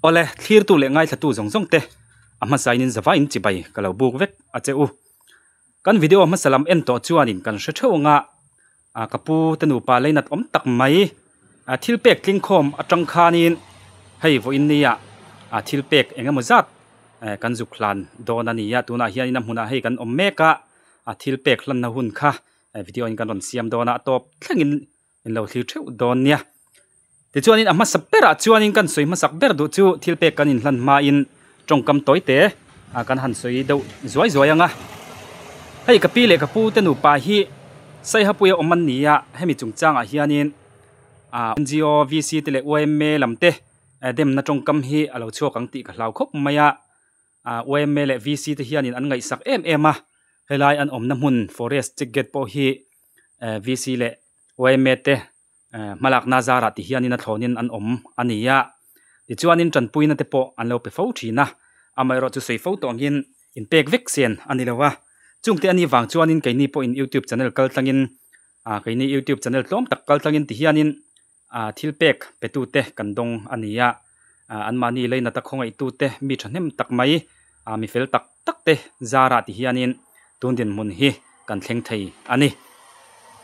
Awle, thlirtu leh ngaithlatu zawng zawng te a hmasain in zavain chibai ka lo buk vek a che u. Kan video hmasa lam en tawh chuanin kan hre theuh anga a ka pu te nupa leinat awm tak mai a thil pek tling khawm atang khanin hei vawiin nia a thil pek eng emaw zat kan zuk hlan dawn a ni a tunah hianin a hmunah hei kan awm mek a a thil pek hlanna hun kha video in kan rawn siam dawn a a tawp thlengin in lo thlir theuh dawn nia. Tichuanin a hmasa berah chuanin kan sawi hmasak ber duh chu thil pek kan inhlan hmain tawngkam tawi te kan han sawi deuh zuai zuai ang a. Hei ka pi leh ka pu te nupa hi Saihapuia awm an ni a, hemi chungchangah hianin NGO, VC te leh yma lam te demna tawngkam hi a lo chhuak ang tih ka hlau khawp mai a. Yma leh VC te hianin an ngaihsak em em a, helai an awmna hmun forest check gate pawh hi VC leh yma te hmalakna zarah ti hianin a thlawnin an awm a ni a. Tichuanin tanpuina te pawh an lo pe fo thin a, amaherawh chu sawi fo tawh angin inpek vek sen a ni lo a. Chungte a nih vang chuanin keini pawhin youtube channel kal tlangin keini youtube channel tlawm tak kal tlangin ti hianin thil pek petute kan dawng a ni a. Anmahni leinata khawngaihtute mi thahnem tak mai mi fel tak tak te zarah ti hianin tun dinhmun hi kan thleng thei a ni.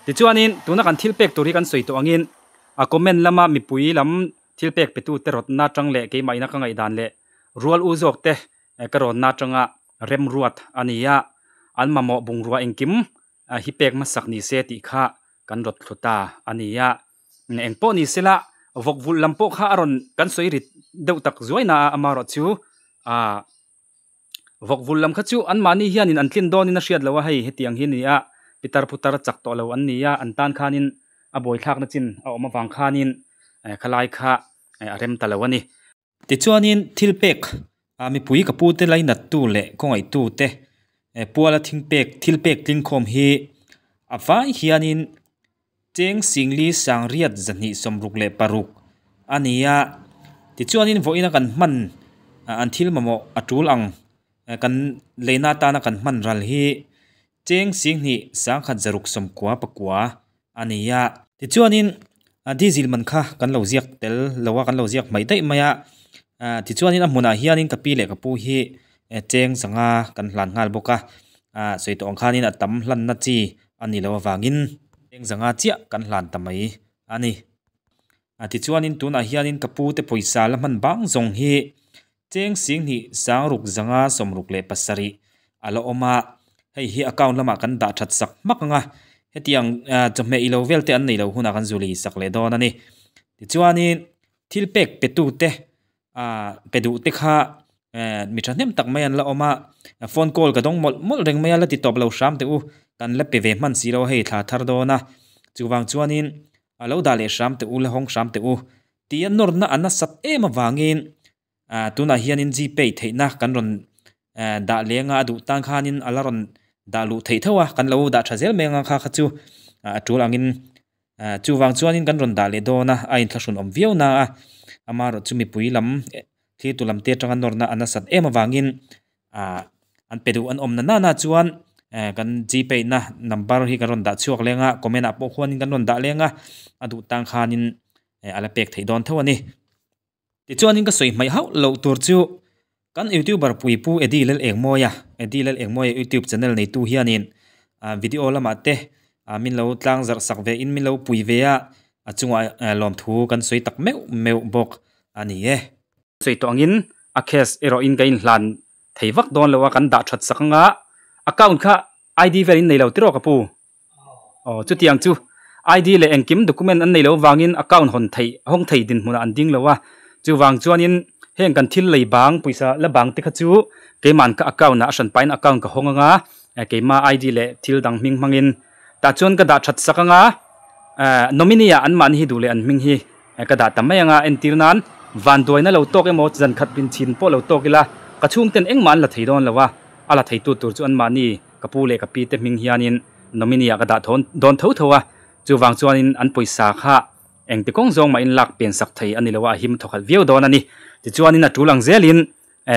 Tichuanin tuna kan thil pek tur hi kan sawi tawh angin a comment lama mipui lam thil pek petu te rawtna atang leh keimah ina ka ngaihdan leh rual u zawk te ka rawnna atanga remruat a ni a, an mamawh bungrua engkim hi pek hmasak ni se tih kha kan rawt thlu ta a ni a. Eng pawh ni sela vawk vulh lam pawh kha a rawn kan sawi rit deuh tak zuai na a amaherawh chu ah vawk vulh lam kha chu anmahni hianin an tlin dawnin a hriat loh a hei hetiang hi a ni a pitar putar chak tawh lo an ni a an tan khanin a buaithlakna chin a awm avang khanin khalai kha a rem ta lo a ni. Tichuanin thil pek ah mipui ka pute lainattu leh kawngaihtute puala thing pek thil pek tlingkhawm hi a vai hianin cheng singli sangriat zahnih sawmruk leh paruk a ni a. Tichuanin vawiina kan hman an thil mamawh a tul ang kan leina atana kan hman ral hi cheng singhnih sangkhat zaruk sawmkua pakua a ni a. Tichuanin diesel man kha kan lo ziak tel lo a kan lo ziak hmaih daih mai a tichuanin a hmunah hianin ka pi leh ka pu hi cheng sangha kan hlan nghal bawk a sawi tawh ang khanin a tam hlanna chi a ni loh avangin cheng sangha chiah kan hlan ta mai a ni. Tichuanin tunah hianin ka pu te pawisa la hman bang zawng hi cheng singhnih sangruk zanga sawmruk leh pasarih a la awm a, hei hi account lamah kan dah that sak hmak ang a, hetiang chawhmeh ilo vel te an neih loh hunah kan zuli sak leh dawn a ni. Tichuanin thil pek pe tu te ah pe duh te kha mi thahnem tak mai an la awm a, phone call ka dawng mawlh mawlh reng mai a la ti tawp lo hram teh u, kan la pe ve hman si lo a hei thla thar dawn a, chuvang chuanin a lo dah leh hram teh u la hawng hram teh u tih a nawrna a nasat em avangin ah tunah hianin gpay theihna kan rawn dah leng a a duh tan khanin a la rawn dah luh theih tho a kan lo dah tha zel mai anga kha kha chu a tul angin chuvang chuanin kan rawn dah leh dawn a a inthlahrun awm viau na a amaherawh chu mipui lam thil tu lam te atanga nawrna a nasat em avangin ah an pe duh an awm na nana chuan kan gpay na number hi kan rawn dah chhuak leng a comment ah pawh khuanin kan rawn dah leng a a duh tang khanin a la pek theih dawn tho a ni. Tichuanin ka sawi hmaih hauh loh tur chu kan youtuber pui Pu Eddie Lalengmawia, Eddie Lalengmawia youtube channel neitu hianin video lamah te min lo tlang zarh sak ve in min lo pui ve a, a chungah lawmthu kan sawi tak meuh meuh bawk a ni e. Sawi tawh angin a case erawhin ka inhlan thei vak dawn lo a, kan dah that sak anga account kha ID vel in nei lo tiraw ka pu? Aw chutiang chu ID leh engkim document an nei loh vangin account hawn theih hawng thei dinhmunah an ding lo a, chuvang chuanin heng kan thil lei bang pawisa la bang te kha chu keiman ka account ah a hran pahin account ka hawng anga keima ID leh thil dang hming hmangin tah chuan ka dah that sak anga nominee ah anmahni hi duh leh an hming hi ka dah ta mai anga entir nan vanduaina lo tawk emaw zan khat bin chhin pawh lo tawk ila ka chhungten engmah an la thei dawn lo a, a la theitu tur chu anmahni Ka pu leh ka pi te hming hianin nominee ah ka dah thawn dawn tho tho a, chuvang chuanin an pawisa kha engti kawng zawng mahin lak pen sak thei a ni lo a, a him thawkhat viau dawn a ni. Tichuanin a tul ang zelin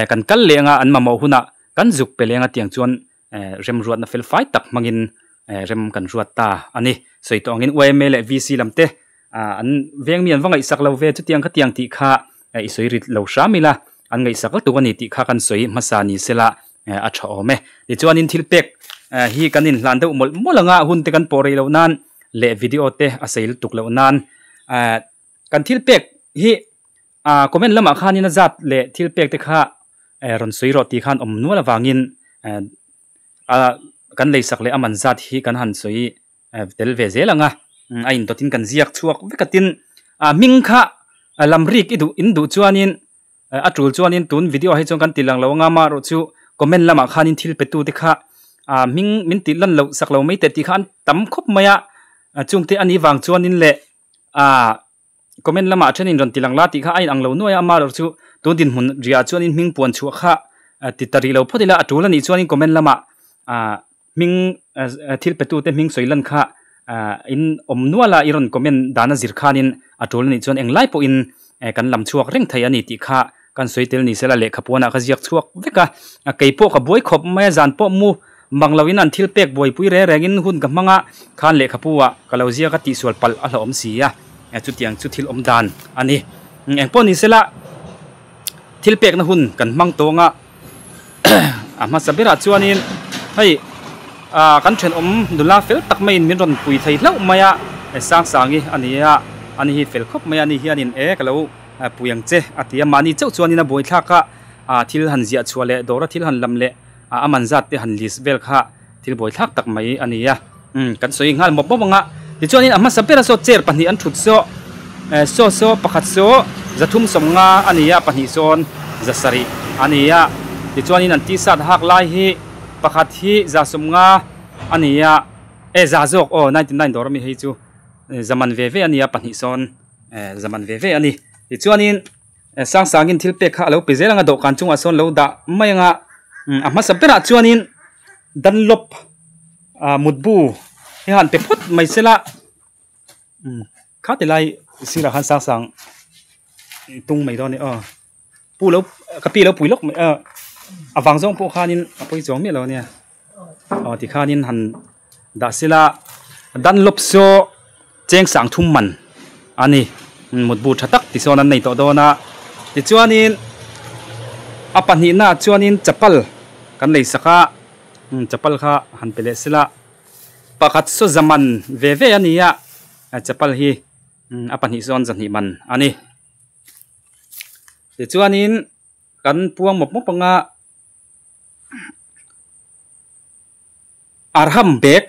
kan kal leh anga an mamawh hunah kan zuk pe leng a tiang chuan remruatna fel fai tak hmangin rem kan ruat ta a ni. Sawi tawh angin yma leh VC lam te an veng mi an va ngaihsak lo ve chutiang khatiang tih kha. i sawi rit lo hram ila an ngaihsak lutuk a ni tih kha kan sawi hmasa ni sela a tha awm e. Tichuanin thil pek hi kan inhlan deuh mawlh mawlh anga hun te kan pawh rei loh nan leh video te a sei lutuk loh nan kan thil pek hi comment lamah khanin a zat leh thil pek te kha rawn sawi rawh tih khan awm nual avangin kan leisak leh a man zat hi kan han sawi tel ve zel ang a, a indawtin kan ziak chhuak vek a tin hming kha lam rik i duh in duh chuanin a tul chuanin tun video ah hi chuan kan ti lang lo anga amaherawh chu comment lamah khanin thil pe tu te kha hming min tih lan loh sak lo mai teh tih kha an tam khawp mai a chungte a nih vang chuanin leh Comment lamah thenin rawn ti lang la tih kha a inang lo nuai a, amaherawh chu tun dinhmun riah chuanin hming puan chhuah kha ti ta rih lo phawt ila a tul a nih chuanin comment lamah hming thil petute hming sawi lan kha in awm nual a, i rawn comment dan a zir khanin a tul a nih chuan englai pawhin kan lam chhuak reng thei a ni tih kha kan sawi tel ni sela lehkha puanah ka ziak chhuak vek a, kei pawh ka buai khawp mai a, zan pawh mu mang loin an thil pek buaipui reng rengin hun ka hmang a, khan lehkhapu ah ka lo ziak a tihsual palh a hlauhawm si a, chutiang chu thil awm dan a ni. Engpawh ni sela thil pekna hun kan hmang tawng a, a hmasa berah chuanin hei kan thenawm nula fel tak maiin min rawn pui thei hlauh mai a, Sangsangi a ni a, ani hi fel khawp mai a, ani hianin e ka lo pui ang che a ti a, mahni chauh chuanin a buaithlak a, thil han ziah chhuah leh dawra thil han lam leh a man zat te han list vel kha thil buaithlak tak mai a ni a, kan sawi nghal mawp mawp ang a, tichuanin a hmasa berah saw chair pahnih an thut saw saw saw pakhat saw zathum sawmnga a ni a, pahnih sawn zasarih a ni a, tichuanin an t-shirt hak lai hi pakhat hi za sawmnga a ni a, e za zawk aw 99 dawr ami hei chu zaman ve ve a ni a pahnih sawn. Zaman ve ve a ni. Tichuanin Sangsangin thil pek kha a lo pe zel ang a, dawhkan chungah sawn lo dah mai ang a. A hmasa berah chuanin Dunlop mutbu hi han pe phawt mai sela. Kha ti lai sirah khan Sangsang tung mai dawn a ni aw. Pu lo ka pi lo pui lawk mai a, a vang zawng pawh khanin a pawi chuang miah lo a nia. Aw tikhanin han dah sela Dunlop saw cheng sang thum man a ni mutbu tha tak ti sawn an nei tawh dawn a tichuanin a pahnihna ah chuanin chapal kan lei sak a chapal kha han pe leh sela pakhat saw za man ve ve a ni a chapal hi a pahnih sawn zahnih man a ni tichuanin kan puang mawp mawp anga. Arham bag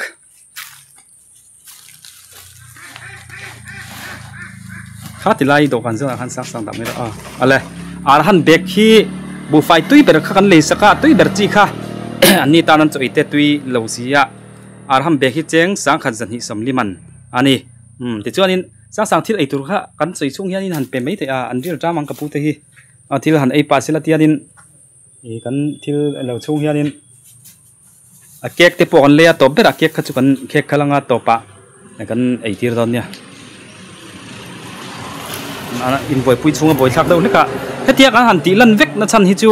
kha ti lai dawhkan zawnah khan sang sang dah mai rawh a awle arham bag hi buhfai tui ber kha kan lei sak a tui ber chi kha an ni tan an chaw ei te tui lo si a arham bag hi cheng sangkhat zahnih sawmli man a ni umm tichuanin sang sang thil ei tur kha kan sawi chhung hianin han pe mai theih a an ril ṭam ang ka pu te hi a thil han ei pah sela tianin Ih kan thil lo chhung hianin a cake te pawh kan lei a tawp berah cake kha chu kan cake kha langa tawpah kan ei tir dawn nia inbuaipui chhunga buaithlak deuh hlek a hetiang kan han tih lan vek na chhan hi chu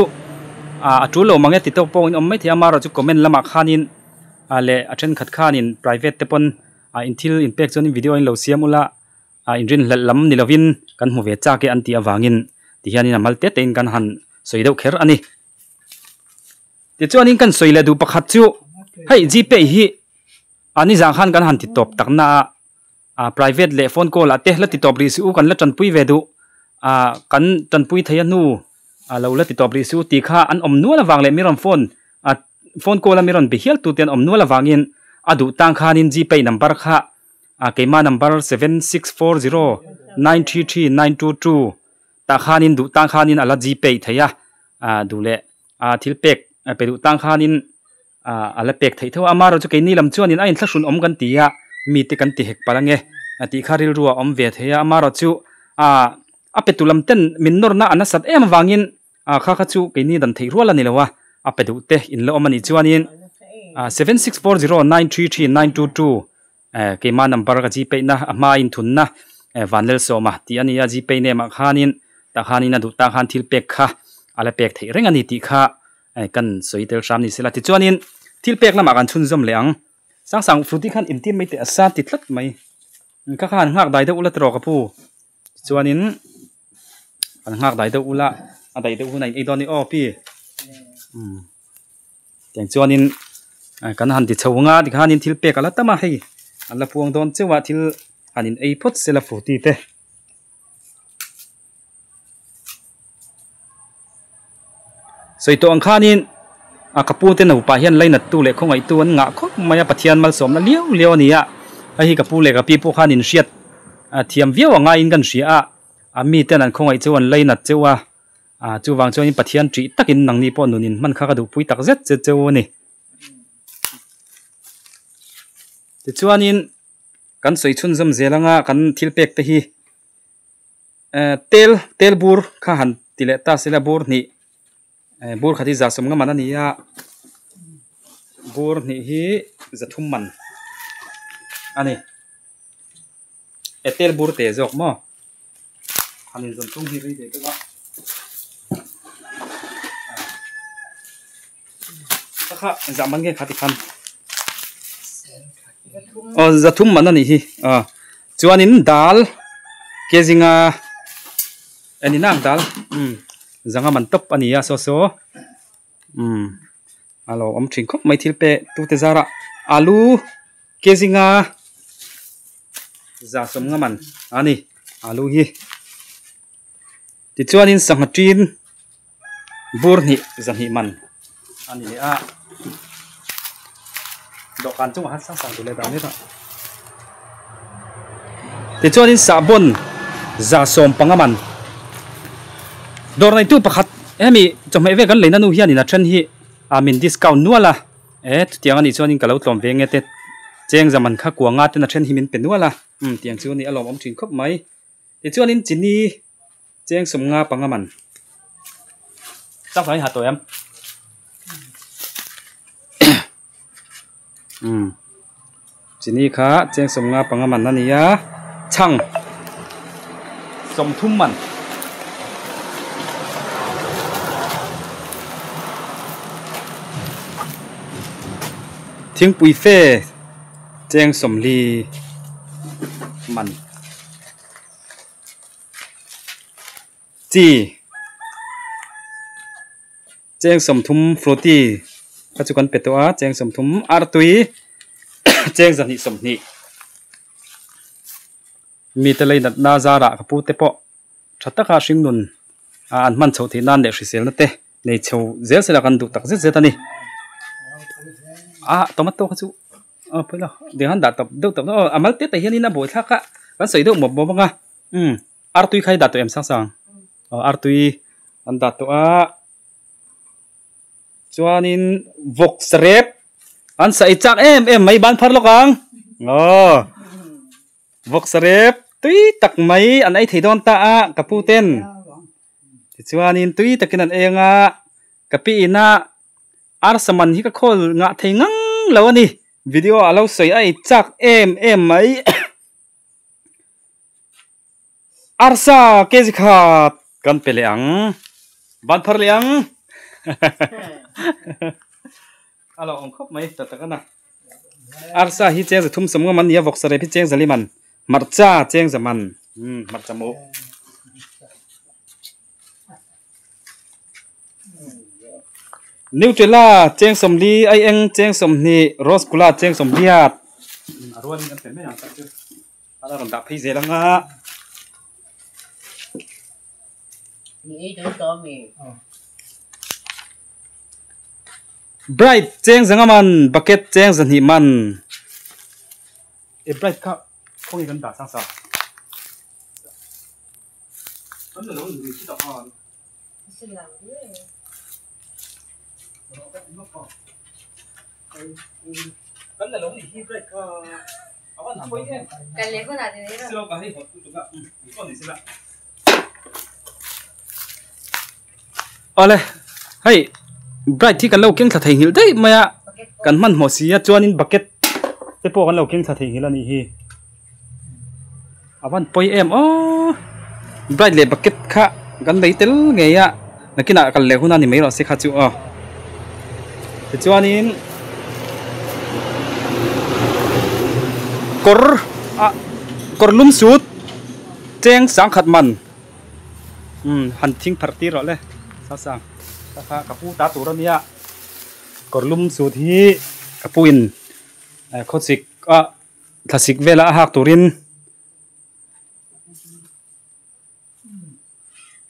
ah a tul lo mang e ti tawk pawh in awm maithei a amaherawh chu comment lamah khanin ah leh a thenkhat khanin private te pawn ah in thil in pek chuan video in lo siam ula. A inrinhlelh lam ni lovin kan hmu ve chak e an tih avangin tihianin a mal te tein kan han sawi deuh kher a ni. Tichuanin kan sawi leh duh pakhat chu hei Gpay hi a nizang khan kan han ti tawp tak na a, private leh phone call ah te la ti tawp rih suh u kan la tanpui ve duh a kan tanpui thei a hnu a lo la ti tawp rih suh u tih kha an awm nual avang leh mi rawn phone a phone call a mi rawn be hial tu te an awm nual avangin a duh tang khanin Gpay number kha A keimah number 7640933922 tah khanin duh tang khanin a la gpay thei a, ah duh leh ah thil pek pe duh tang khanin ah a la pek theih tho a, amaherawh chu keini lam chuanin a inthlahrun awm kan ti a, mite kan ti hek palh ange tih kha rilru a awm ve thei a, amaherawh chu ah a pe tu lam ten min nawrna a nasat em avangin ah kha kha chu keini dan theih rual a ni lo a, a pe duh te in la awm a nih chuanin ah 7640933922 Eh keimah number ka gpay na a hma in thun na eh Vanlelsawma tih a ni a gpay name ah khanin tah khanin a duh tak khan thil pek kha a la pek theih reng a ni tih kha eh kan sawi tel hram ni sela tichuanin thil pek lamah kan chhunzawm leh ang Sangsang Fruity khan intir mai teh a sa ti tlat mai kha khan nghak dai deuh ula tiraw ka pu tichuanin. Kan nghak dai deuh ula a daih deuh hunah in ei dawn a ni aw pi. Umm tiang chuanin kan han ti chho anga tikhanin thil pek a la tam a hei an la puang dawn cheuh a thil han in ei phawt sela furti te. Sawi tawh ang khanin a ka pu te nupa hian lainattu leh khawngaihtu an ngah khawp mai a Pathian malsawmna liau liau a ni a hei hi ka pu leh ka pi pawh khan inhriat thiam viau a ngaiin kan hria a a miten an khawngaih cheu an lainat cheu a ah chuvang chuanin Pathian ṭih takin nangni pawh nun inhman kha ka duhpui tak zet zet cheu a ni. Tichuanin kan sawi chhunzawm zel anga kan thil pek te hi. Eh tel tel bur kha han ti leh ta sela bur hnih eh bur khat hi za sawm nga man a ni a bur hnih hi za thum man a ni eh tel bur teh zawk maw han inzawn tum hi rei ve deuh a kha kha zah man nge kha tikhan aw za thum man a nih hi aw chuanin dal ke zinga en in ang dal umm zanga man tawp a ni a saw saw umm a lo awm thin khawp mai thil pek tute zarah alu ke zinga za sawm nga man a ni alu hi tichuanin sangha tin. Bur hnih zahnih man a ni leh a, dawhkan chungah khan sang sang tur leh dah mek a. Tichuanin sahbawn za sawm panga man dawr neitu pakhat hemi chawhmeh vel kan leina nu hianin a then hi a min discount nual a, e chutiang anih chuanin ka lo tlawm ve nge te cheng za man kha kua nga ten a then hi min pe nual a, umm tiang chu a ni a lawmawm thin khawp mai. Tichuanin chini cheng sawm nga panga man changkang hi ha tawh em umm chini kha cheng sawm nga panga man a ni a chhang sawmthum man. Thingpui fe cheng sawmli man. Chi cheng sawmthum froti kha chu kan pe tawh a cheng sawmthum artui cheng zahnih sawmhnih mite lei natna zarah ka pu te pawh tha taka hringnun ah an hman chhoh theih nan leh hriselna te nei chho zel sela kan duh tak zet zet a ni ah tomato kha chu aw pawi lo ding han dah tawp deuh tawp aw a mal te te hianin a buai thlak a kan sawi deuh mawp mawp ang a umm artui kha i dah tawh em sang sang aw artui an dah tawh a chuanin vawk sarep an sawi chak em em mai ban phar lawk ang aw. Vawk sarep tui tak mai an ei thei dawn ta a ka pu ten tichuanin tui takin an ei anga ka pi ina arsa man hi ka khawl ngah thei ngang lo a ni video ah a lo sawi a ei chak em em mai arsa kg khat kan pe leh ang ban phar leh ang a lo awm khawp mai ta tak a na. Arsa hi cheng za thum sawm ngam an ni a, vawksa rep hi cheng za lim an, hmarcha cheng za man, umm hmarcha maw. Nutella cheng sawmli, aieng cheng sawmhnih, rosgula cheng sawmriat. A rualin kan pe mai ang tak chu a la rawn dah phei zel ang a. Bright cheng zanga man bucket cheng zahnih man e bright kha khawnge kan dah sang sa kan la lo in khi tak khan kan la lo ni hi bright kha awan poi em Kan leh hunah ni mai rawh. Ka hei hawt tu tuk a um ni sila. Awle hei bright hi kan lo keng thla theihnghilh daih mai a kan hmanhmawh si a chuanin bucket te pawh kan lo keng thla theihnghilh a nih hi a van pawi em aw bright leh bucket kha kan lei tel ngei a nakinah kal leh hun a ni mai rawh se kha chu aw tichuanin kawr ah kawr lum sut. Cheng sangkhat man. Um han thing pharh tir rawh le sa sang kha kha ka pu ta tur ania kawr lum sut hi ka pu in khawchik a thlasik vela a hak turin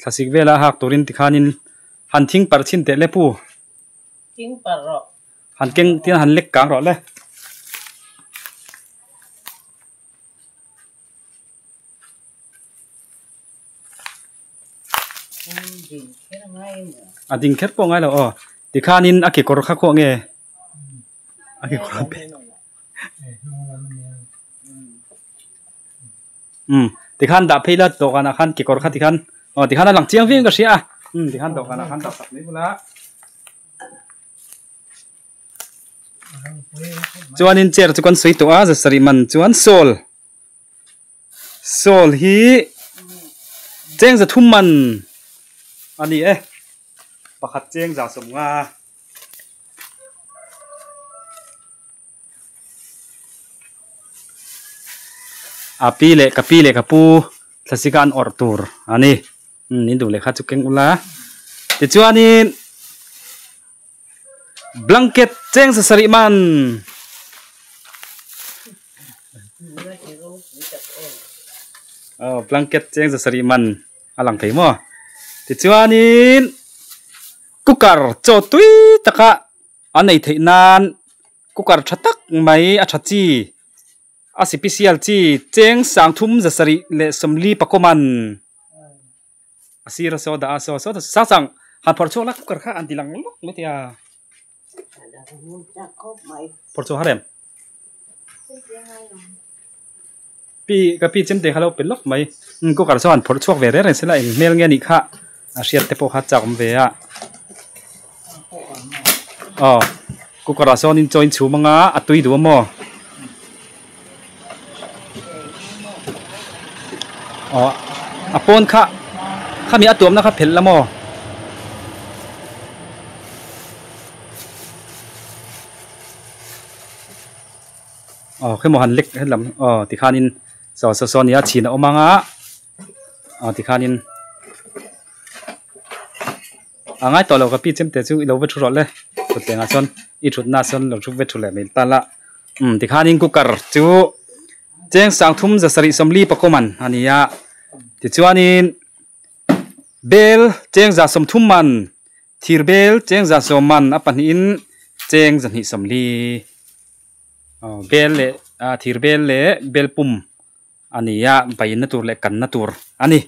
thlasik vela a hak turin tikhanin han thing parh chhin teh le pu. Thing parh rawh. Han keng tian han lek kang rawh le. A ding kher pawh ngai lo aw tikhanin a kekawr kha khuah nge a kekawr a pek um tikhan dah phei la dawhkanah khan kekawr kha tikhan aw tikhan a lang chiang viau in ka hria a um tikhan dawhkanah khan dah sak mai bula. Chuanin chair chu kan sawi tawh a zasarih man chuan sawl sawl hi cheng za thum man a ni e pakhat cheng za sawmnga. A pi leh ka pi leh ka pu thlasik a an awrh tur a ni umm in duh leh kha chu keng ula tichuanin. Blanket cheng sasarih man. Aw blanket cheng sasarih man a lang thei maw. Tichuanin cooker chaw tui taka a nei theih nan cooker tha tak mai a tha chi a sipisial chi cheng sang thum zasarih leh sawmli pakawm man. A sir a saw dah a saw saw sang sang han phawrh chhuak la cooker kha an ti lang lawk mai thei a phawrh chhuak har em pi ka pi chemte kha lo pe lawk mai cooker saw han phawrh chhuak ve reng reng se la eng hmel nge anih kha a hriat te pawh kha chak awm ve a aw cooker ah sawn in chaw in chhum anga a tui duh a maw. Aw a pawn kha khami a tuamna kha phelh la maw? Aw khemaw han lek helam aw tikhanin saw saw saw nia chhin a awm ang a aw tikhanin a ngai tawh lo ka pi chem te chu i lo va thu rawh le thutthleng ah chuan i thutna ah sawn lo thu ve thu leh mai ta la umm tikhanin cooker chu cheng sang thum za sarih sawmli pakawm man a ni a tichuanin bel cheng za sawmthum man thir bel cheng za sawm man a pahnihin cheng zahnih sawmli aw bel leh ah thir bel leh bel pum. A ni a, bainna tur leh kanna tur a ni.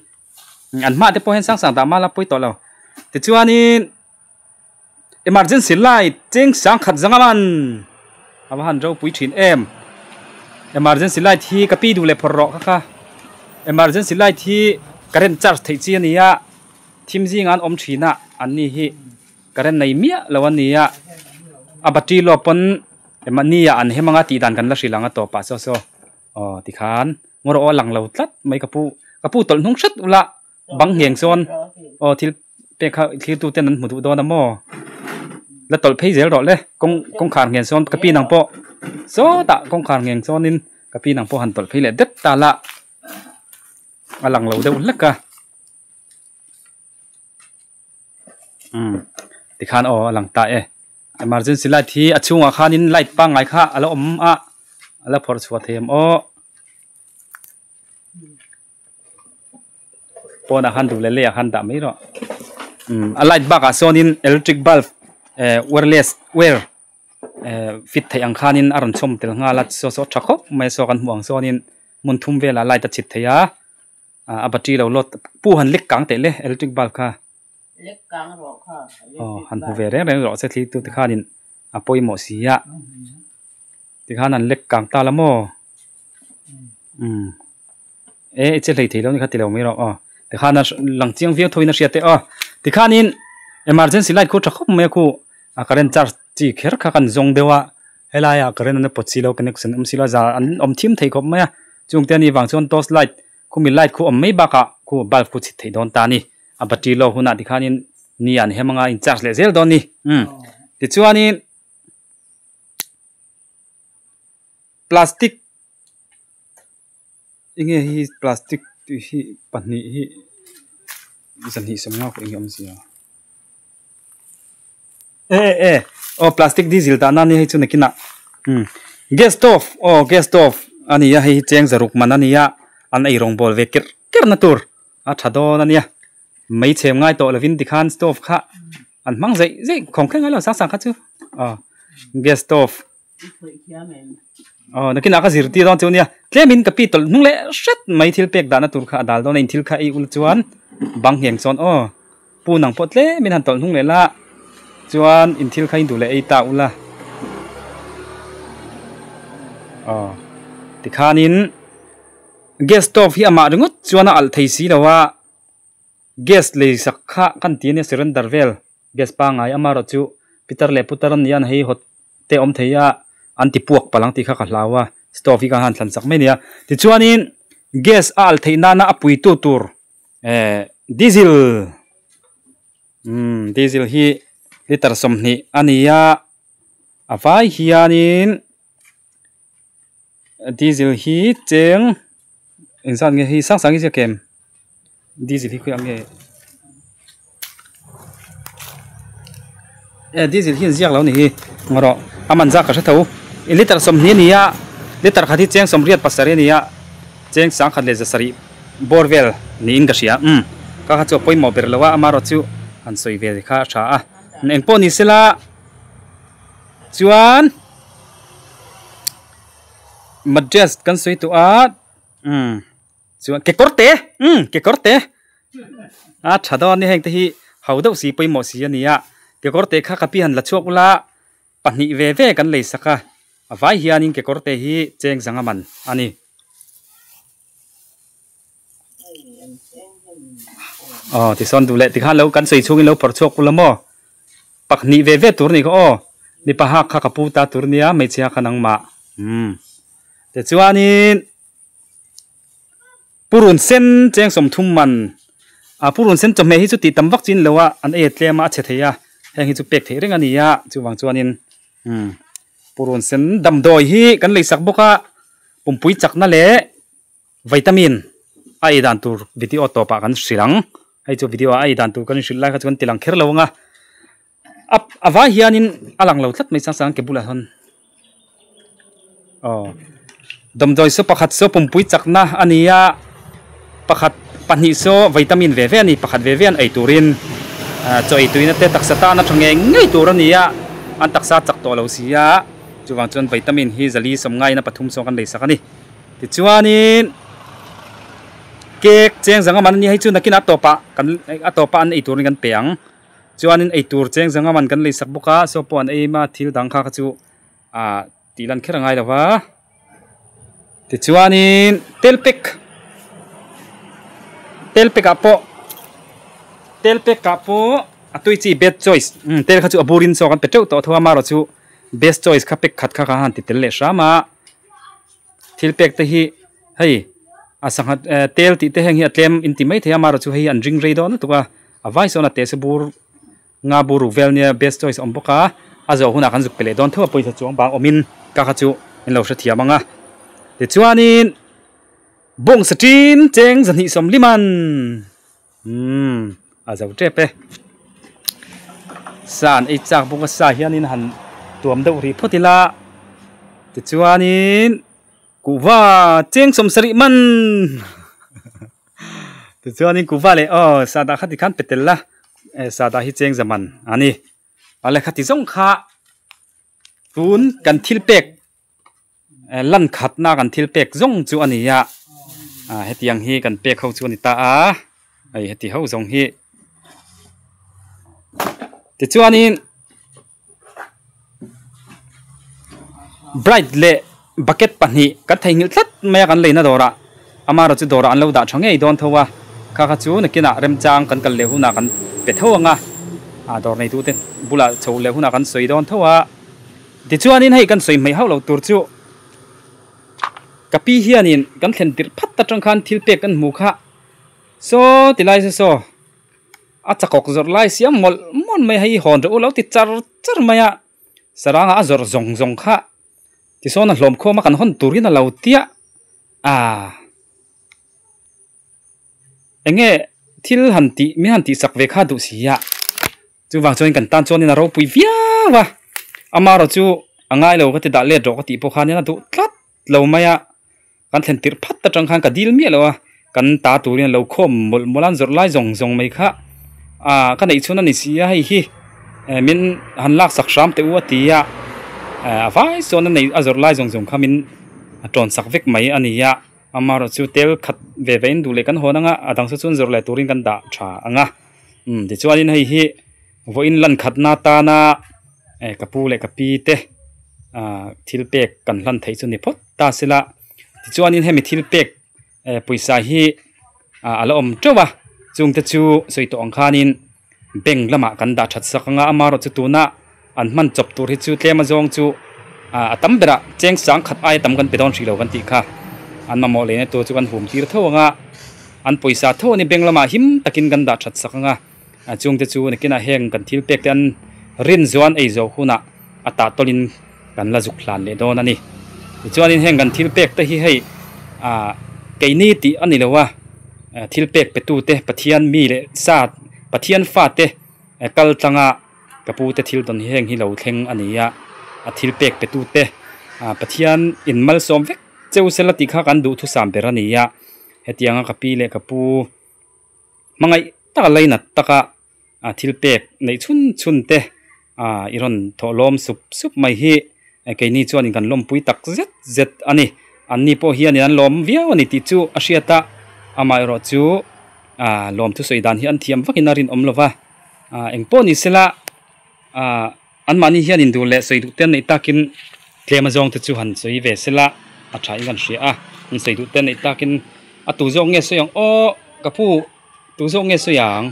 An hma te pawh hian sang sang dah mal a pawi tawh lo. Tichuanin emergency light cheng sang khat zanga man a va han ropui thin em. Emergency light hi ka pi duh leh phawrh rawh kha kha. Emergency light hi current charge theih chi a ni a, thim zinga an awm thin a, an ni hi current nei miah lo a ni a. A battery low pawn mahni ah an hem anga tih dan kan la hrilh ang a tawpah saw saw. Aw tikhan ngawr aw a lang lo tlat mai ka pu ka pu tawlh hnung hret ula bang ngheng chuan aw thil pek kha thlir tu ten an hmu duh dawn a maw la tawlh phei zel rawh le kawng kawngkhar ngheng sawn ka pi nang pawh sawtah kawngkhar ngheng chuanin ka pi nang pawh han tawlh phei leh det ta la a lang lo deuh hlek a umm tikhan aw a lang ta e emergency light hi a chhungah khanin light pangngai kha a la awm a a la phawrh chhuah thei ang aw pawnah khan duh leh lei ah khan dah mai rawh umm a light bakah sawnin electric bulb eh wireless wire eh fit theih ang khanin a rawn chhawm tel nghal a saw saw tha khawp mai a saw kan hmuh ang sawnin hmun thum velah light a chhit thei a. Ah a battery lo load pu han lek kang teh le electric bulb kha. Lek kang rawh kha electric bulb. Aw han hmu ve reng reng rawh se thli tu te khanin a pawimawh si a. Tikhan han lek kang ta la maw. Umm e i che hlei thei lo ni kha ti lo mai rawh aw. Tikhan a lang chiang viau tho in a hriat te aw. Tikhanin emergency light khu tha khawp mai a khu a current charge chi kher kha kan zawng deuh a. Helai ah current an pawt si lo connection awm si lo a za an awm thim thei khawp mai a. Chungte a nih vang chuan torch light Khumi light khu awm mai bakah khu bulb khu chhit theih dawn ta a ni. A battery low hunah tikhanin ni an hem anga in charge leh zel dawn a ni. Umm tichuanin plastic enge hi plastic tih hi pahnih hi Zahnih sawmnga pawh eng awmzia e e aw plastic diesel dah nan hei chu nakinah umm gas stove aw gas stove a ni a hei hi cheng zaruk man a ni a an ei rawng bawl ve kerh kerh na tur a tha dawn a nia mei chhem ngai tawh lovin tikhan stove kha an hmang zeih zeih khawng thleng ngailo sang sang kha chu aw gas stove. Aw nakinah ka zirtir dawn chu nia tlemin ka pi tawlh hnung leh hret mai thil pek dahna tur kha a dal dawn a in thil kha ei ul chuan bang ngheng chuan aw pu nang pawh tlemin han tawlh hnung leh la chuan in thil kha in duh leh ei ta ula aw tikhanin gas stove hi amah ringawt chuan a alh thei si lo a gas lei sak kha kan ti ania cylinder vel. Gas pangngai amarawh chu pitar leh putar an ni a hei hawt te a awm thei a an ti puak palh ang tih kha ka hlau a stove hi ka han thlan chak mai a ni a tichuanin gas a alh theih nana a puitu tur eh diesel umm diesel hi litre 20 a ni a a vai hianin diesel hi cheng engzat nge hei sang sang hi ziak em diesel hi khawiah nge e diesel hi an ziak lo a ni hi ngaw rawh a man zak ka hre tho litre 20 a ni a litre khat hi cheng 87 a ni a cheng sangkhat leh zasarih bawr vel niin ka hria umm ka kha chu a pawimawh ber lo a amaherawhchu han sawi ve kha a tha a engpawh ni sela chuan. Madras kan sawi tawh a umm chuan kekawr te umm kekawr te a tha dawn a ni heng te hi ho deuh si pawimawh si a ni a kekawr te kha ka pi han la chhuak ula pahnih ve ve kan lei sak a a vai hianin kekawr te hi cheng zanga man a ni. Aw tisawn duh leh tikhan lo kan sawi chhungin lo phawrh chhuak ula maw pakhnih ve ve tur a nih kha aw mipa hak kha ka pu ta tur nia hmeichhia kha nangmah umm tichuanin purun sen cheng 30 man a purun sen chawhmeh hi chu tih tam vak chin lo a an ei a tlem a a chhe thei a heng hi chu pek theih reng a ni a chuvang chuanin umm purun sen damdawi hi kan lei sak bawk a pumpui chakna leh. Vitamin a ei dan tur video tawpah kan hrilh ang. Hei chu video a ei dan tur kan hrilh lai kha chu kan ti lang kher lo ang a. A a vai hianin a lang lo tlat mai chang chang ke bulah sawn. Aw damdawi saw pakhat saw pumpui chakna a ni a, pakhat pahnih saw vitamin ve ve a ni, pakhat ve ve an ei turin chaw ei tuina te taksa tan a tha ngei ngei tur a ni a, an taksa chak tawh lo si a, chuvang chuan vitamin hi zali sawm ngaina pathum saw kan lei sak a ni. Tichuanin cake cheng zanga man a ni hei chu nakinah a tawpah kan a tawpah an ei turin kan pe ang chuanin ei tur cheng zanga man kan lei sak bawk a saw pawh an ei a thil dang kha kha chu ah tih lan kher a ngai lo va tichuanin tel pack tel pack ah pawh tel pack ah pawh a tui chi best choice umm tel kha chu a burin chaw kan pe teuh tawh tho a amaherawh chu best choice kha pack khat kha kha han ti tel leh hram a. Thil pek te hi hei a sangha eh tel tih te heng hi a tlem in ti mai thei a amaherawhchu hei an ring rei dawn lutuk a a vai sawn a te se bur nga bur ruk vel nia best choice a awm bawk a a zawh hunah kan zuk pe leh dawn theuh a pawisa chuang bang awmin ka kha chu min lo hrethiam ang a tichuanin bawng satin cheng zahnih 25 umm a zo tep e sa an ei chak bawk a sa hianin han tuam deuh rih phawt ila tichuanin kuhva cheng 70 man tichuanin kuhva leh aw sa dah kha tikhan pe tel la eh sa dah hi cheng za man a ni a lehkha ti zawng kha tun kan thil pek lan khatna kan thil pek zawng chu a ni a ah hetiang hi kan pek ho chu a ni ta a hei heti ho zawng hi tichuanin bright leh bucket pahnih kan theihnghilh tlat mai a kan leina dawrah amaherawhchu dawrah an lo dah tha ngei dawn tho a kha kha chu nakinah remchang kan kal leh hunah kan pe tho ang a ah dawr neitute bulah chho leh hunah kan sawi dawn tho a. Tichuanin hei kan sawi hmaih hauh lo tur chu ka pi hianin kan thlen tirh phat atang khan thil pek kan hmu kha saw ti lai se saw a chakawk zawrh lai siam mawlh mawlh mai hei hawn reuh lo ti char char mai a saranga a zawrh zawng zawng kha tisawn a hlawm khawm a kan hawn turin a lo tia ah eng nge. Thil han tih min han tihsak ve kha duh si a, chuvang chuan kan tan chuanin a ropui viau a, amaherawh chu a ngai lo ka ti dah let rawh ka tih pawh khanin a duh tlat lo mai a, kan thlen tirh phat atang khan ka dil miah lo a, kan ta turin a lo khawm mawlh mawlh a, an zawrh lai zawng zawng mai kha ah ka neih chhun a ni si a, hei hi min han laksak hram teh u a ti a, a vai sawn a nei a zawrh lai zawng zawng kha min tawn sak vek mai a ni a. Amaherawh chu tel khat ve ve in duh leh kan hawn anga a dang saw chuan zawrh leh turin kan dah tha ang a umm tichuanin hei hi vawiin lan khatna atana eh ka pu leh ka pi te ah thil pek kan hlan theih chu ni phawt ta sela tichuanin hemi thil pek eh pawisa hi ah a la awm teuh a chungte chu sawi tawh ang khanin bank lamah kan dah that sak anga amaherawh chu tuna an hman chawp tur hi chu tlem azawng chu ah a tam berah cheng sang khat aia tam kan pe dawn hrih lo kan tih kha an mamawh lehna tur chu kan hum tir tho anga an pawisa tho ani bank lamah him takin kan dah that sak anga a chungte chu nakinah heng kan thil pek te an rin zuan ei zawh hunah a tah tawlhin kan la zuk hlan leh dawn a ni tichuanin heng kan thil pek te hi hei ah keini tih a ni lo a thil pek pe tu te Pathian mi leh sa Pathian fa te kal tlanga ka pu te thil tawn hi heng hi lo thleng a ni a a thil pek pe tu te ah Pathian in malsawm vek cheu sela tih kha kan duhthusam ber a ni a hetianga ka pi leh ka pu hmangaih taka lainat taka. a thil pek neih chhun chhun te ah i rawn thawh lawm sup sup mai hi keini chuanin kan lawmpui tak zet zet a ni anni pawh hianin an lawm viau a ni tih chu a hriat a amaherawh chu ah lawm thusawi dan hi an thiam vakin a rinawm lo va ah engpawh ni sela ah. Anmahni hian induh leh sawi duh te an neih takin tlem azawng te chu han sawi ve sela a tha in kan hria a, an sawi duh te an neih takin a tu zawk nge sawi ang aw ka pu tu zawk nge sawi ang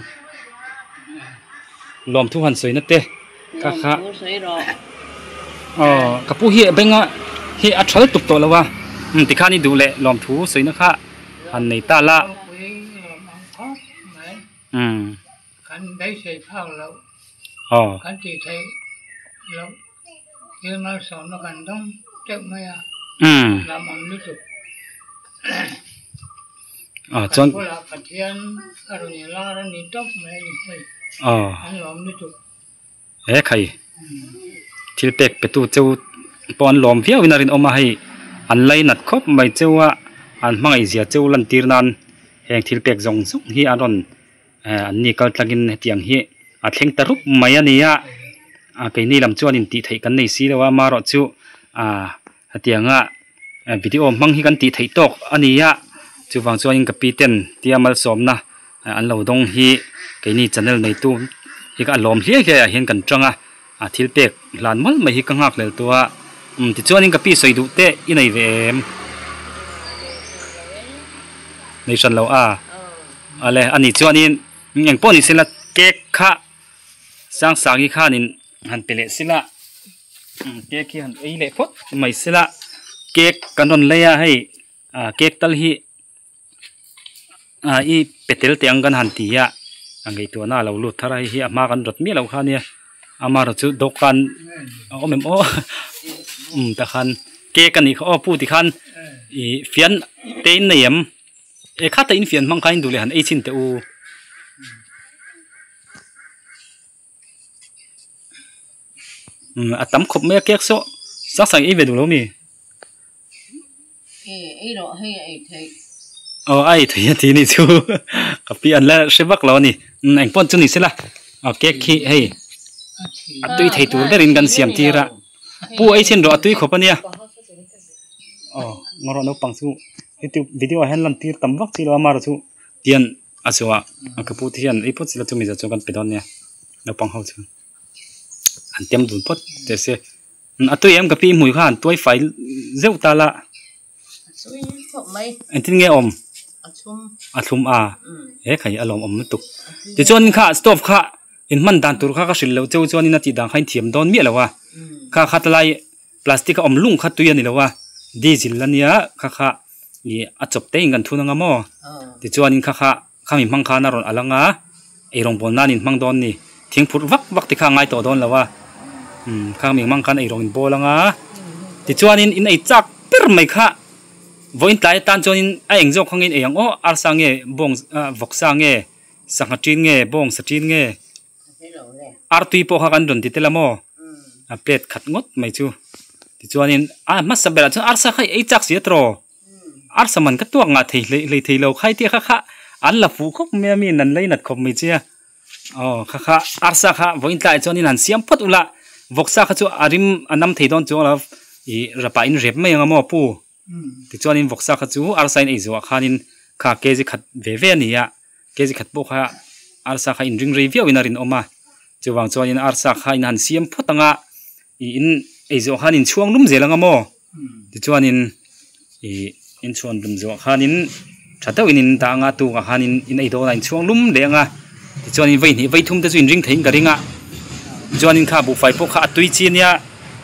lawmthu han sawi na te kha kha aw ka pu hi a benga hi a thal tuk tawh lo a tikhan i duh leh lawmthu sawi na kha han nei ta la umm. Kan beisei phak loh, kan tih theih loh thil malsawmna kan dawng teuh mai a, lam awm lutuk. Kan bulah Pathian a rawn inlar a ni tawp mai a ni hei, an lawm lutuk. He khai thil pek petu cheu pawh an lawm viau in a rinawm a hei an lainat khawp mai cheu a an hmangaih zia cheu lantir nan heng thil pek zawng zawng hi an rawn eh an ni kal tlangin hetiang hi a thleng ta rup mai a ni a ah keini lam chuan in tih theih kan nei si lo a amaherawh chu ah hetianga video hmang hi kan tih theih tawk a ni a chuvang chuanin ka pi ten tia malsawmna an lo dawng hi keini channel neitu hi ka lawm hliai hliai ah hian kan tang a a thil pek hlan mawlh mai hi ka nghak hlel tawh a umm tichuanin ka pi sawi duh te i nei ve em nei hran lo a. Ale ani chuanin eng pawh ni sela cake kha Sangsangi khanin han pe leh sela cake hi han ei leh phawt mai sela cake kan rawn lei a hei ah cake tal hi ah i pe tel teh ang kan han ti a a ngaihtuahna a lo lut thar a hei hi a hma kan rawt miah loh kha ania amaherawh chu dawhkan a awm em aw umm takhan cake a nih kha aw pu tikhan ih fian te in nei em. E kha ta infian hmang kha in duh leh han ei chhin teh u. Umm a tam khawp mai a cake saw sang sang ei ve duh lo mi? E ei rawh hei a ei theih. Aw a ei theih a ti ni chu ka pi an la hre vak lo a ni. Umm eng pawh chu ni sela aw cake khi hei a tui thei tur berin kan siam tir a pu ei chhin rawh a tui khawp a nia. Aw ngarawh naupang chu. Youtube video ah hian lan tir tam vak chi lo a amaherawh chu tian a chhuah a ka pu te hian ei phawt sela chumi zat chu kan pe dawn nia naupang ho chu an tem dun phawt teh se a tui em ka pi hmui kha an tuai fai zeuh ta la engtin nge awm a thlum a he khai a lawm awm lutuk tichuan kha stove kha in hman dan tur kha ka hrilh loh cheu chuan in a tih dan kha in thiam dawn miah lo a kha khat lai. Plastic a awm lung kha tui a ni lo a, diesel a nia kha kha ih a chawp te in kan thun anga maw tichuanin kha kha khami hmang khan a rawn alh anga eirawng bawl nan in hmang dawn ni thing phurh vak vak te kha a ngai tawh dawn lo a umm khami hmang khan eirawng in bawl anga tichuanin in ei chak ber mai kha vawiin tlai atan chuanin a eng zawk hangin ei ang aw arsa nge bawng ah vawksa nge. Sangha ṭin nge bawng sa ṭin nge artui pawh kha kan rawn ti tel a maw a plate khat ngawt mai chu tichuanin a hmasa berah chuan arsa kha i ei chak si a tawh arsa man ka tuak ngah thei hlei hlei thei lo khai te kha kha an la fuh khawp mai a mi an lei nat khawp mai che a aw kha kha arsa kha vawiin tlaiah chuanin han siam phawt ula vawksa kha chu a rim a nam thei dawn chuang lo ih rapah in rep mai ang a maw pu. Tichuanin vawksa kha chu arsa in ei zawhah khanin kha kg khat ve ve a ni a, kg khat pawh kha arsa kha inring rei viauin a rinawm a, chuvang chuanin arsa kha in han siam phawt ang a, ih in ei zawh khan in chhuang lum zel ang a maw? Tichuanin ih in chhuan lum zawh khanin tha deuhin in dah ang a, tukah khanin in ei dawnah in chhuang lum leh ang a, tichuanin vei hnih vei thum te chu inring theiin ka ring a, tichuanin kha buhfai pawh kha a tui chi a nia.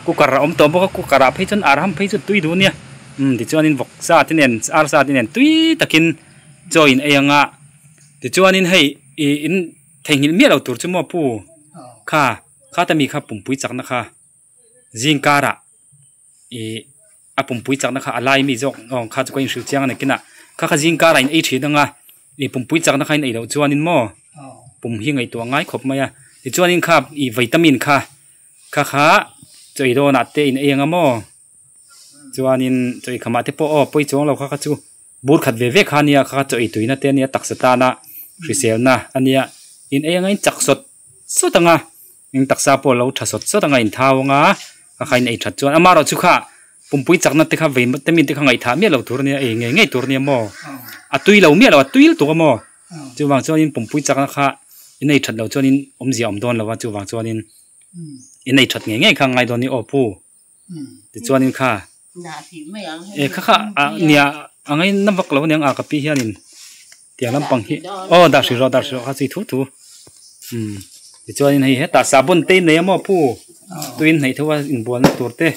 Cooker a awm tawh bawk a cooker ah phei chuan arham phei chu tui duh ania umm tichuanin vawk sa te nen arsa te nen tui takin chaw in ei anga tichuanin hei ih in theihnghilh miah lo tur chu maw pu kha khata mi kha pumpui chakna kha zing karah ih a pumpui chakna kha a lai mi zawk aw kha chu ka inhrilh chiang a ni kinah kha kha zing karah in ei thin anga ih pumpui chakna kha in ei loh chuanin maw pum hi ngaihtuah ngai khawp mai a tichuanin kha ih vitamin kha. Kha kha chawi dawnah te in ei ang a maw? Chuanin chawi khamah te pawh aw pawi chuang lo kha kha chu bur khat ve ve kha a nia kha kha chawi tuina te a nia taksa tana hriselna a nia in ei anga in chak sawt sawt ang a in taksa pawh a lo tha sawt sawt ang a in thau ang a kha kha in ei that chuan amaherawhchu kha pumpui chakna te kha vei te mi te kha ngaihthah miah lo tur a nia ei ngei ngei tur a nia maw a tui lo miah lo a tui lutuk a maw chuvang chuanin pumpui chakna kha in ei that loh chuanin awmzia a awm dawn lo a chuvang chuanin. I nei that ngei ngei kha ngai dawn ni aw pu tichuanin kha e kha kha a nia a ngai na vak lo aniang a ka pi hianin tiang lampang hi aw dah hrih rawh dah hrih rawh kha chui thu thu umm tichuanin hei hetah sahbawn te in nei a maw pu tuin hnaih theuh a inbualna tur te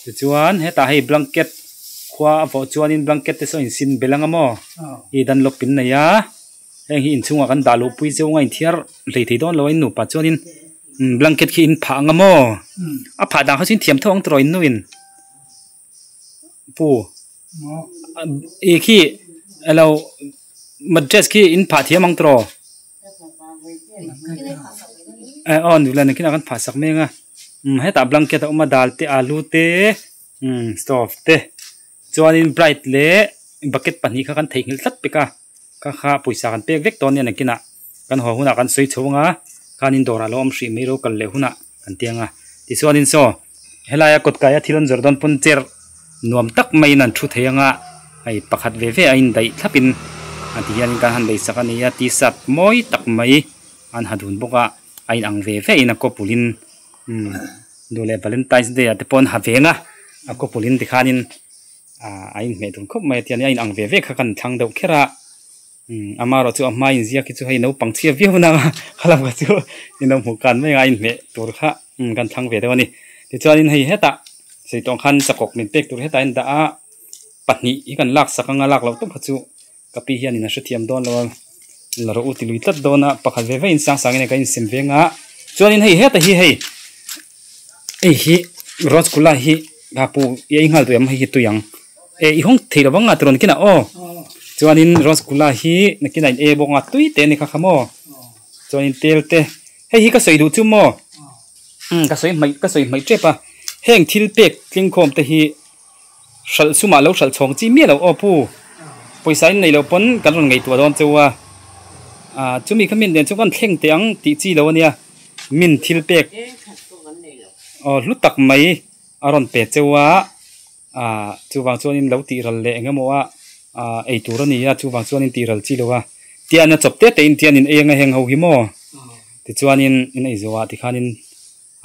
tichuan hetah hei blanket khua a vawh chuanin blanket te saw a insin belh ang a maw i dunlop in nei a. Heng hi inchhungah kan dah luh pui zeuh anga inthiar hlei thei dawn lo a in nupa chuanin blanket khi in phah ang a maw a phah dan kha chu in thiam tho ang tawh in nuin pu ih khi elo mattress khi in phah thiam ang tawh eh aw nula nen khin ah kan phah sak mek a hetah blanket a awm a dal te alu te stove te chuanin bright leh bucket pahnih kha kan theihnghilh tlat pek a. Ka kha pawisa kan pek vek tawh ania nakinah kan haw hunah kan sawi chho anga khanin dawrah lo awm hrih mai ro kal leh hunah kan ti anga tichuanin saw helaia kawt kaia thil an zawrh dawn pawn chair nuam tak maiin an thu thei anga hei pakhat ve ve a indaih thlapin a ti hianin kan han leisak a nia t-shirt mawi tak mai an ha dun bawk a a inang ve ve in a kawpulin umm duh leh valentine's day ah te pawh an ha veng a a kawpulin tikhanin. Ah a inhmeh dun khawp mai a tiang a inang ve ve kha kan thlang deuh kher a umm amaherawh chu a hma inziak hi chu hei naupang chhia viau nang a khalam kha chu in lo hmuh kan mai anga a inhmeh tur kha umm kan thlang ve deuh a ni tichuanin hei hetah sawi tawh ang khan chakawk min pek tur hetah a indah a pahnih hi kan lak sak anga lak loh tawp kha chu ka pi hianin a hrethiam dawn lo a la rawh u ti lui tlat dawn a pakhat ve ve in sang sangin ka insem veng a chuanin hei heta hi hei hei hi rosgula hi a pu i ei nghal duh em hei hi tui ang e i hawng thei lo vang a tirawn kinah aw chuanin rosgula hi nakinah in ei bawk ang a tui teh a ni kha kha maw chuanin tel te hei hi ka sawi duh chu maw umm ka sawi hmaih ka sawi hmaih tep a heng thil pek tlingkhawm te hi. Hralh sumah lo hralh chhawng chi miah lo aw pu. Pawisa in nei loh pawn kan rawn ngaihtuah dawn cheu a. Ah chumi kha min nen chu kan thleng teh ang tih chi lo ania. Min thil pek aw hlu tak mai a rawn pe cheu a. Ah chuvang chuanin lo tih ral leh eng emaw a ah ei tur a ni a chuvang chuanin tih ral chi lo a. Tian a chawp te te in tian in ei anga heng ho hi maw. Tichuanin in ei zawh ah tikhanin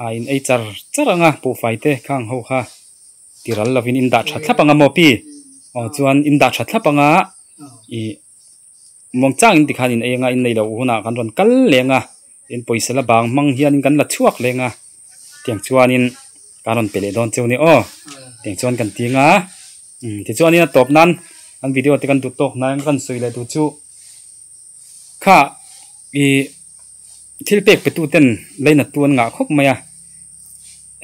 ah in ei char char anga puhfai te khang ho kha. Ti ral lovin in dah tha thlap anga maw pi? Aw chuan in dah tha thlap anga ih muang chang in tikhan in ei anga in nei loh hunah kan rawn kal leng a, in pawisa la bang hmang hianin kan la chhuak leng a, tiang chuanin kan rawn pe leh dawn cheu ni aw, tiang chuan kan ti anga umm tichuanin a tawp nan kan video te kan duh tawk hna eng kan sawi leh duh chu kha ih thil pek pe tu ten leinat tu an ngah khawp mai a.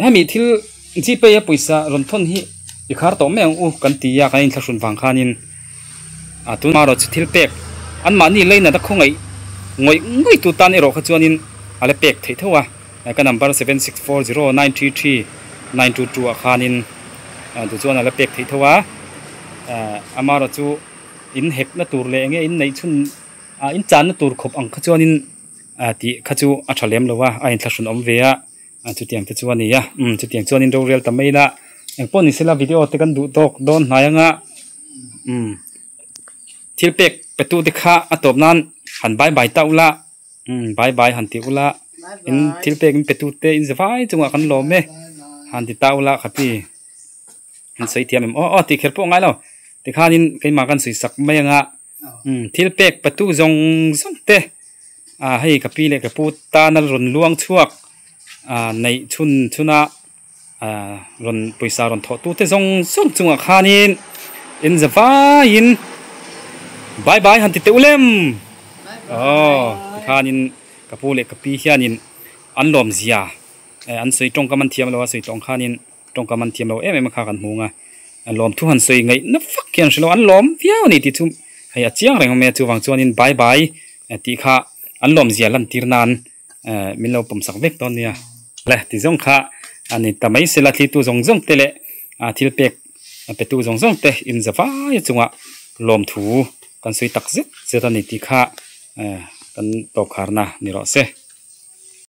Hemi thil Gpay a pawisa rawn thawn hi i khar tawh mai ang u kan ti a, kan inthlahrun vang khanin a tun hma erawh chu thil pek anmahni leinat a khawngaih Ngawih ngawih tu tan erawh kha chuanin a la pek theih tho a, ka number 7640933922 ah khanin duh chuan a la pek theih tho a, amaherawh chu in hekna tur leh enge in neih chhun in channa tur khawp ang kha chuanin tih kha chu a tha lem lo a, a inthlahrun awm ve a, chutiang te chu a ni a, chutiang chuanin rorel ta mai ila engpawh ni sela video te kan duh tawk dawn hnai anga umm. Thil pek petu te kha a tawp nan han bye bye ta ula umm bye bye han ti ula in thil pek in petu te in zavai chungah kan lawm e han ti ta ula khapi an sawi thiam em aw aw tih kher pawh ngai lo tikhanin keimah kan sawi sak mai anga umm thil pek petu zawng zawng te ah hei ka pi leh ka pu tana rawn luang chhuak ah neih chhun chhuna. Aaa rawn pawisa rawn thawh tute zawng zawng chungah khanin in za vaiin bye bye han ti teuh lem aw tikhanin ka pu leh ka pi hianin an lawm zia eh an sawi tawngkam an thiam lo a sawi tawng khanin tawngkam an thiam lo em em a kha kan hmu ang a lawm thu han sawi ngaihna fak hian hre lo an lawm viau a ni tih chu hei a chiang reng awm e chuvang chuanin bye bye tih kha an lawm zia lantir nan eh min lo pawm sak vek dawn nia le ti zawng kha a ni ta mai sela thlitu zawng zawng te leh a thil pek petu zawng zawng te in za vai chungah lawmthu kan sawi tak zet zet a ni tih kha eh kan tawp kharna ni rawh se.